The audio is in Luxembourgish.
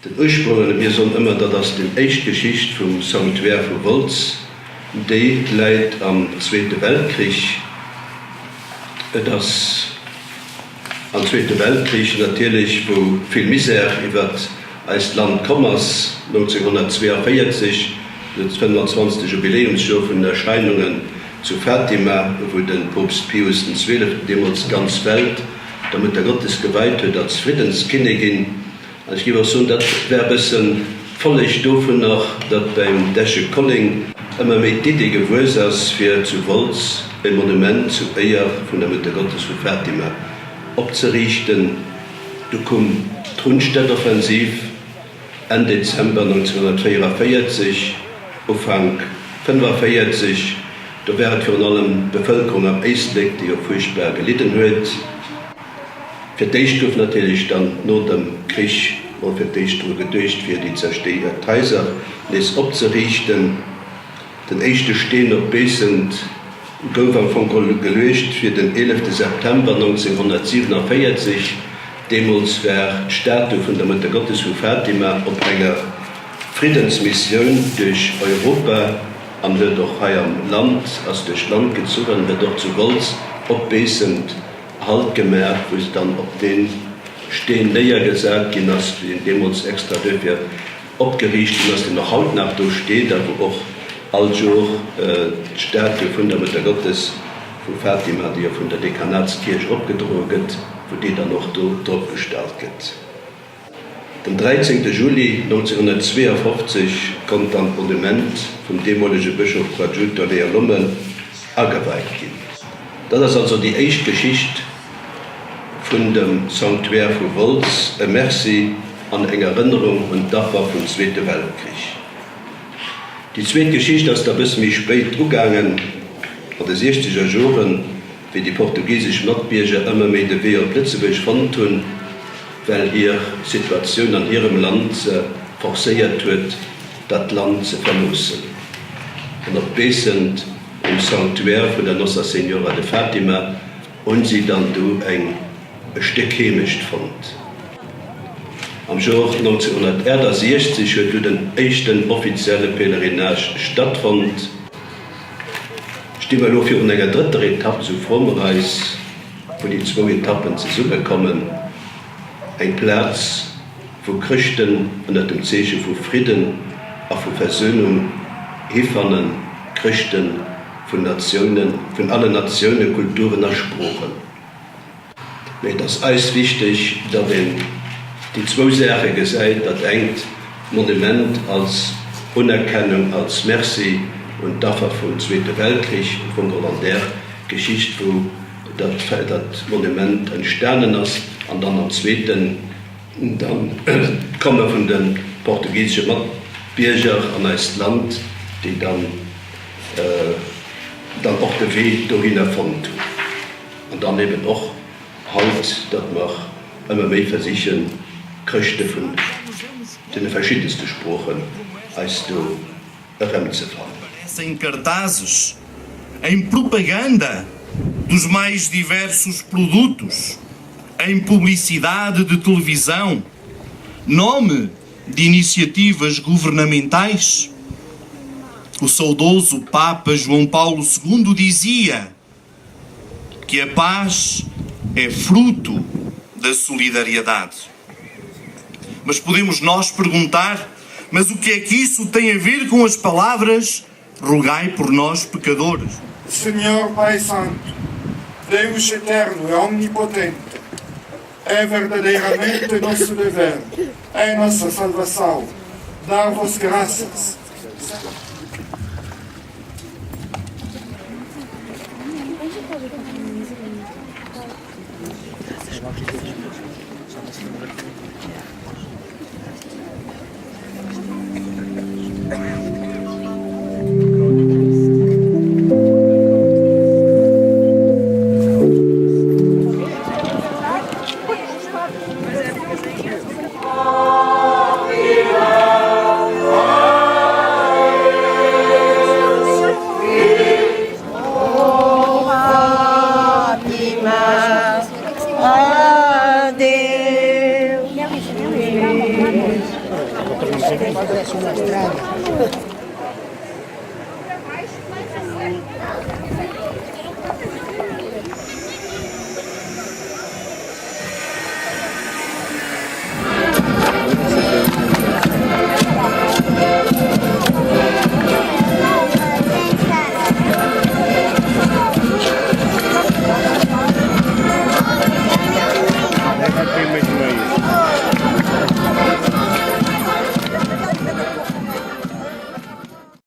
Den Ursprong, an mir soen ëmmer, dat ass déi éischt Geschicht vum Sanctuaire vu Wolz, déi läit am Zweete Weltkrich. Et ass am Zweete Weltkrich natierlech, wou vill Misär iwwert eist Land komm ass, 1942, dat 25. Jubiläumsjoer vun den Erscheinungen zu Fatima, wou de Poopst Pius den Zwieleften deemools d'ganz Welt der Muttergottes geweit huet als Friddenskinnigin. An ech géif och soen, dat war e bëssen d'Folleg dovunner, datt beim Deche Colling ëmmer méi d'Idee gewuess ass, fir zu Wolz e Monument zu Éier vun der Muttergottes vu Fatima opzeriichten. Du koum d'Rundstedtoffensiv Enn Dezember 1944, Ufank 1945. Do war et virun allem d'Bevëlkerung am Éislek, déi jo fuerchtbar gelidden huet. Fir d'éischt gouf natierlech dann no dem Krich mol fir d'éischt dru geduecht, fir déi zerstéiert Haiser nees opzeriichten. Den éischte Steen op Beessent gouf am Fong geholl geluecht fir den 11 September 1947. Deemools war d'Statu vun der Muttergottes vu Fatima op enger Friddensmissioun duerch Europa an huet och hei am Land, ass duerch d'Land gezuch an huet och zu Wolz op Beessent Halt gemaach, wou se dann op dee Steen néiergesat ginn ass, deen deemools extra duerfir opgeriicht ginn ass, deen och haut nach do steet a wou och all Jor d'Statue vun der Muttergottes vu Fatima, déi jo vun der Dekanatskierch eropgedroe gëtt, wou déi dann och do drop gestallt gëtt. Den 13 Juli 1952 konnt dann d'Monument vum deemolege Bëschof Coadjutor Léon Lommel ageweit ginn. Dat ass also déi éischt Geschicht vun dem Sanctuaire vu Wolz, e Merci an eng Erënnerung un d'Affer vum Zweete Weltkrich. Déi zweet Geschicht ass da bësse méi spéit ugaangen, an de siechzeger Joren, wéi déi portugisesch Matbierger ëmmer méi de Wee op Lëtzebuerg fonnt hunn, well hir Situatioun an hirem Land se forcéiert huet, dat Land ze verloossen. An op Beessent, um Sanctuaire vun der Nossa Senhora de Fátima, hunn si dann du eng e Stéck Heemecht fonnt. Am Jor 1968 huet du den éischten offizielle Pèlerinage stattfonnt. Sti mer elo virun enger drëtter Etapp zu Frommereis, wou déi zwou Etappen zesummekommen. Eng Plaz, wou Chrëschten ënnert dem Zeeche vu Fridden a vu Versönung hifannen, Chrëschte vun Natiounen, vun allen Natiounen, Kulturen a Sproochen. Mee et ass eis wichteg, datt een déi zwou Saache gesäit, dat engt, d'Monument als Unerkennung, als Merci un d'Affer vum Zweete Weltkrich, am Fong geholl an där Geschicht, wou dat Monument entstanen ass, an dann am zweeten dann d'Komme vun de portugisesche Matbierger an eist Land, déi dann dann och de Wee dohinner fonnt hunn. An dann eben och haut, datt mer ëmmer méi versichen, Chrëschte vun deene verschiddenste Sproochen eis do erëmzefannen. Aparecem cartazes em propaganda dos mais diversos produtos, em publicidade de televisão, nome de iniciativas governamentais? O saudoso Papa João Paulo II dizia que a paz é fruto da solidariedade. Mas podemos nós perguntar, mas o que é que isso tem a ver com as palavras rogai por nós pecadores? Senhor Pai Santo, Deus eterno e omnipotente, é verdadeiramente nosso dever, é nossa salvação, dar-vos graças. Sulla strada.